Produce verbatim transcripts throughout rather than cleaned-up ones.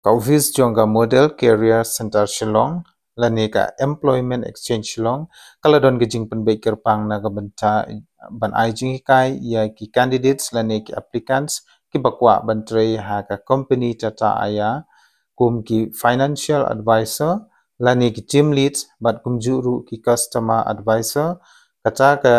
Ka office jong ka Model Career Centre Shillong lane ka Employment Exchange Shillong ka la don ka jingpynbeit kyrpang na ka bynta ban ai jinghikai ïa ki candidates lane ki applicants kiba kwah ban trei ha ka company Tata Aya kum ki financial advisor lane ki team lead bad kumjuh ruh ki customer advisor. Kata ka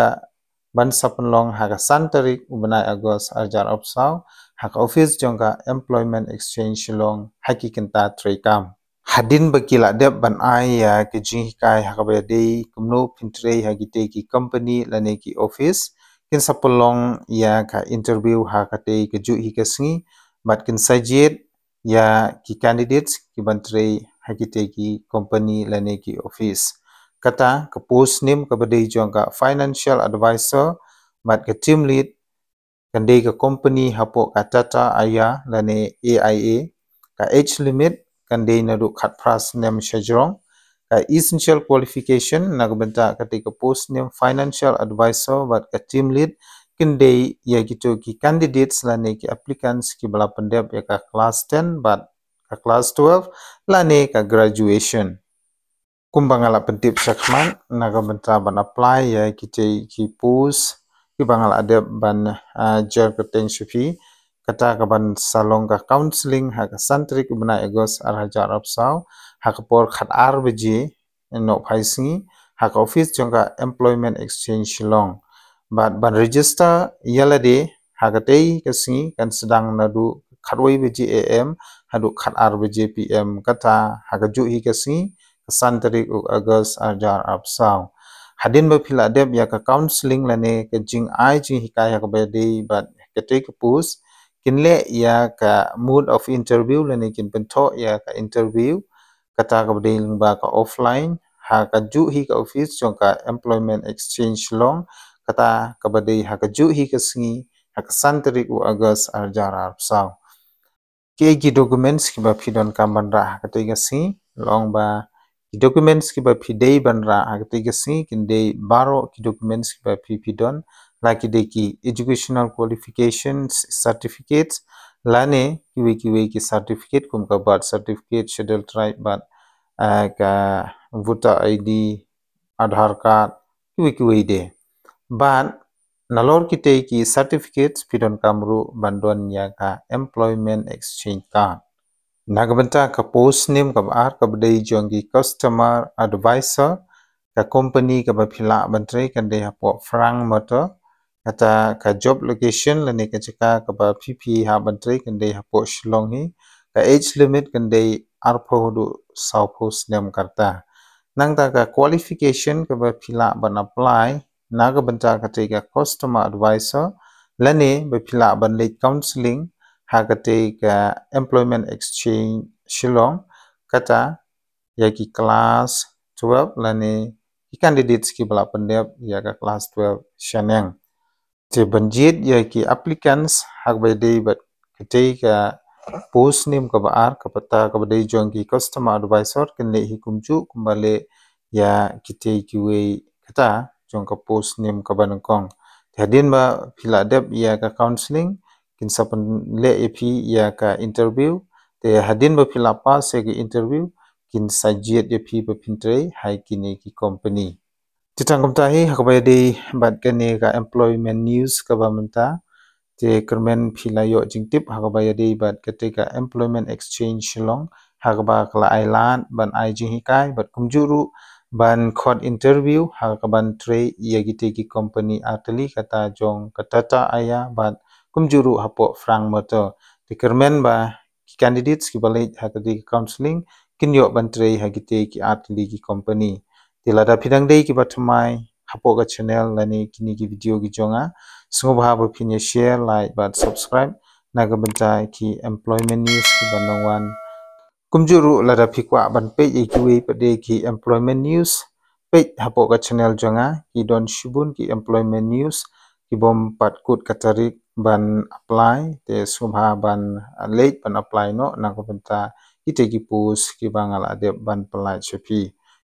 ban sa pynlong ha ka san tarik u bnai August arhajar arphew saw ha ka office jong ka Employment Exchange Shillong ha ki kynta treikam. Hadien ba ki la dep ban ai ïa ki jinghikai ha kaba ïadei kumno phin trei ha kitei ki company lane ki office, kin sa pynlong ïa ka interview ha katei ka juh hi ka sngi bad kin sa jied ïa ki candidates ki ban trei ha kitei ki company lane ki office. Kata ka post nim kaba dei jong ka financial advisor bad ka team lead kan dei ka company hapoh ka Tata Aya lane A I A. Ka age limit kan dei naduh khatphra snem shajrong. Ka essential qualification na ka bynta katei ka post nim financial advisor bad ka team lead kin dei ïa kito ki candidates lane ki applicants kiba la pyndep ïa ka class ten bad ka class twelve lane ka graduation. Kumba nga la pyntip shakhmat, na ka bynta ban apply ïa kitei ki post kiba nga la dep ban, ah, jer kyrteng sha phi, kata ka ban sa long ka counselling ha ka san tarik u bnai August arhajar arphew saw ha ka por khatar baje nohphai sngi ha ka office jong ka Employment Exchange Shillong. Bad ban register ïa lade ha katei ka sngi kan sdang naduh khatwei baje A M haduh khatar baje P M, kata ha ka juh hi ka sngi ka san tarik u August arhajar arphew saw. Hadien ba phi la dep ïa ka counselling lane ka jingai jinghikai ha kaba ïadei bad katei ka post, kin leh ïa ka mode of interview lane kin pynthoh ïa ka interview, kata kaba dei lyngba ka offline ha ka juh hi ka office jong ka Employment Exchange Shillong, kata kaba dei ha ka juh hi ka sngi ha ka san tarik u August arhajar arphew saw. Kiei ki documents kiba phi donkam ban rah ha katei ka sngi? Long ba ki documents kiba phi dei ban rah ha katei ka sngi kin dei baroh ki documents kiba phi phi don, la ki dei ki educational qualifications certificates lane kiwei kiwei ki certificate kum ka birth certificate, schedule tribe bad, ah, ka voter I D, Aadhaar card, kiwei kiwei de. Bad nalor kitei ki certificates phi donkam ruh ban don ïa ka employment exchange card. Na ka bynta ka post nim kaba ar kaba dei jong ki customer advisor, ka company kaba phi lah ban trei kan dei hapoh Frank Motor, kata ka job location lane ka jaka kaba phi phi hap ban trei kan dei hapoh Shillong hi, ka age limit kan dei arphew haduh sawphew snem ka rta. Nangta ka qualification kaba phi lah ban apply na ka bynta katei ka customer advisor lane ba phi lah ban leit counselling ha katei ka Employment Exchange Shillong, kata ïa ki class twelve lane ki candidates kiba la pyndep ïa ka class twelve shaneng. Te ban jied ïa ki applicants ha kaba ïadei bad katei ka post nim kaba ar, ka pata kaba dei jong ki customer advisor, kin leh hi kumjuh kumba leh ïa kitei kiwei kata jong ka post nim kaba nyngkong. Te hadien ba phi la dep ïa ka counselling, kin sa pynleh ïa phi ïa ka interview. Te hadien ba phi la pass ïa ka interview, kin sa jied ïa phi ba phin trei ha kine ki company. Te tang kumta hi ha kaba ïadei bad kane ka employment news kaba mynta. Te kyrmen phi la ïoh jingtip ha kaba ïadei bad katei ka Employment Exchange Shillong ha kaba ka la ai lad ban ai jinghikai bad kumjuh ruh ban khot interview ha kaban trei ïa kitei ki company artylli, kata jong ka Tata Aya bad kumjuh ruh hapoh Frank Motor. Te kyrmen ba ki candidates kiba leit ha katei ka counselling kin ïoh ban trei ha kitei ki artylli ki company. Te lada phi dang dei kiba thymmai hapoh ka channel lane kine ki video ki jong nga, sngewbha ba phin ïa share, like bad subscribe na ka bynta ki employment news kiban dang wan. Kumjuh ruh lada phi kwah ban peit ïa kiwei pat de ki employment news, peit hapoh ka channel jong nga, ki don shibun ki employment news kibym pat kut ka tarik ban apply, te sngewbha ban leit ban apply noh na ka bynta kitei ki post kiba nga la dep ban pynlait sha phi.